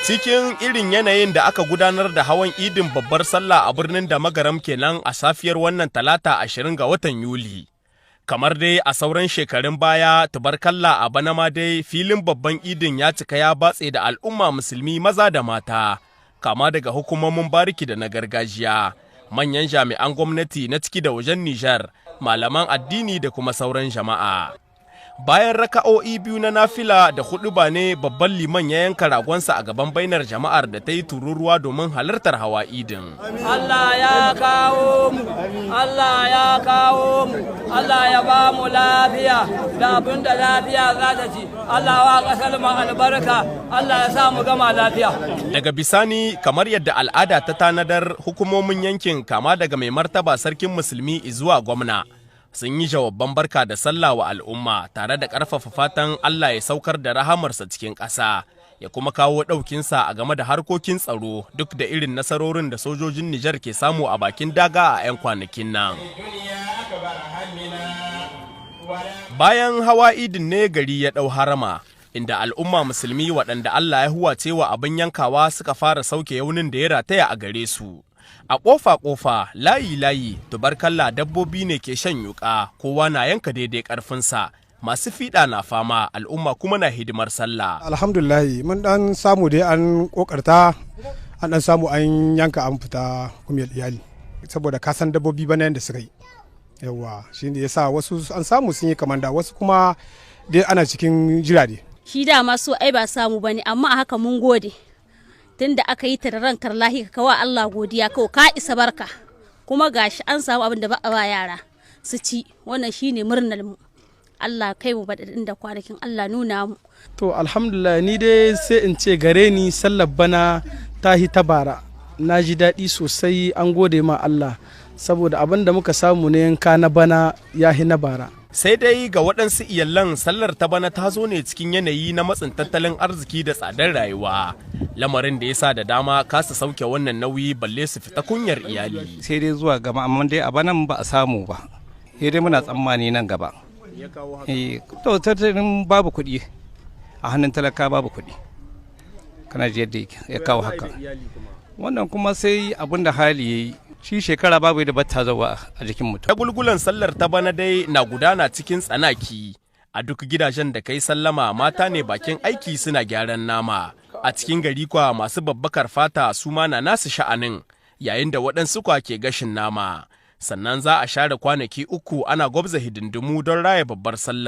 Cikin irin yanayin da aka gudanar da hawan Idin babbar Sallah a birnin da Magaram kenan a safiyar wannan Talata 20 ga watan Yuli. Kamar dai a sauran shekarun baya, tubarkalla, a bana ma dai filin babban Idin ya cika ya batse da al'umma Musulmi maza da mata, kama daga hukumomin bariki da na gargajiya, manyan jami'an gwamnati na ciki da wajen Nijar, malaman addini da kuma sauran jama'a. Bayan raka'o'i biyu na nafila da huɗuba ne babban liman ya yanka ragonsa a gaban bainar jama'ar da ta yi tururuwa domin halartar hawa Idin. Allah ya kawo mu, Allah ya kawo mu, Allah ya ba mu lafiya da abin da lafiya za ta ci, Allah wa ƙasar mu albarka, Allah ya sa mu gama lafiya. Daga bisani, kamar yadda al'ada ta tanadar, hukumomin yankin, kama daga mai martaba Sarkin Musulmi zuwa gwamna, sun yi jawabban barka da sallah wa al'umma tare da ƙarfafa fatan Allah ya saukar da rahamarsa cikin ƙasa, ya kuma kawo ɗaukinsa a game da harkokin tsaro, duk da irin nasarorin da sojojin Nijar ke samu a bakin daga a 'yan kwanakin nan. Bayan hawa Idin ne gari ya ɗau harama, inda al'umma Musulmi waɗanda Allah ya huwace wa abin yankawa suka fara sauke yaunin da ya rataya a gare su. A ƙofa-ƙofa, layi-layi, tubarkalla, dabbobi ne ke shan yuƙa, kowa na yanka daidai ƙarfinsa. Masu fiɗa na fama, al'umma kuma na hidimar sallah. Alhamdulillah, mun dan samu dai, an kokarta, an dan samu an yanka, an fita kumiyar iyali, saboda ka san dabbobi bana yanda suka yi yawa, shi ne yasa wasu an samu sun yi kamar da wasu kuma dai ana cikin jira dai. Shi dama so ai ba samu bane, amma a haka mun gode, tunda aka yi ta da rankar lahi, ka wa Allah godiya kawai, ka isa barka. Kuma gashi an samu abin da ba a ba yara su ci, wannan shine murnar mu. Allah kai mu baɗaɗin da kwanakin, Allah nuna mu. To, alhamdulillah, ni dai sai in ce gare ni sallar bana ta hi ta bara. Na ji daɗi sosai, an gode ma Allah, saboda abin da muka samu ne yanka na bana ya hi na bara. Sai dai ga waɗansu iyalan, sallar ta bana ta zo ne cikin yanayi na matsin tattalin arziki da tsadar rayuwa, lamarin da ya sa da dama kasa sauke wannan nauyi, balle su fita kunyar iyali. Sai dai zuwa gaba, amma dai a banan ba a samu ba, sai dai muna tsammani nan gaba. To, tattalin babu kuɗi a hannun talaka, babu kuɗi, kana ji yadda ya kawo haka. Wannan kuma sai abin da hali ya yi, shi shekara babu da batta zawa a jikin mutum. Gulgulan sallar ta bana dai na gudana cikin tsanaki. A duk gidajen da kai sallama, mata ne bakin aiki suna gyaran nama. A cikin gari kwa, masu babbakar fata su ma na nasu sha'anin, yayin da waɗansu kwa ke gashin nama. Sannan za a share kwanaki 3 ana gwabza hidindimu don raya babbar sallar.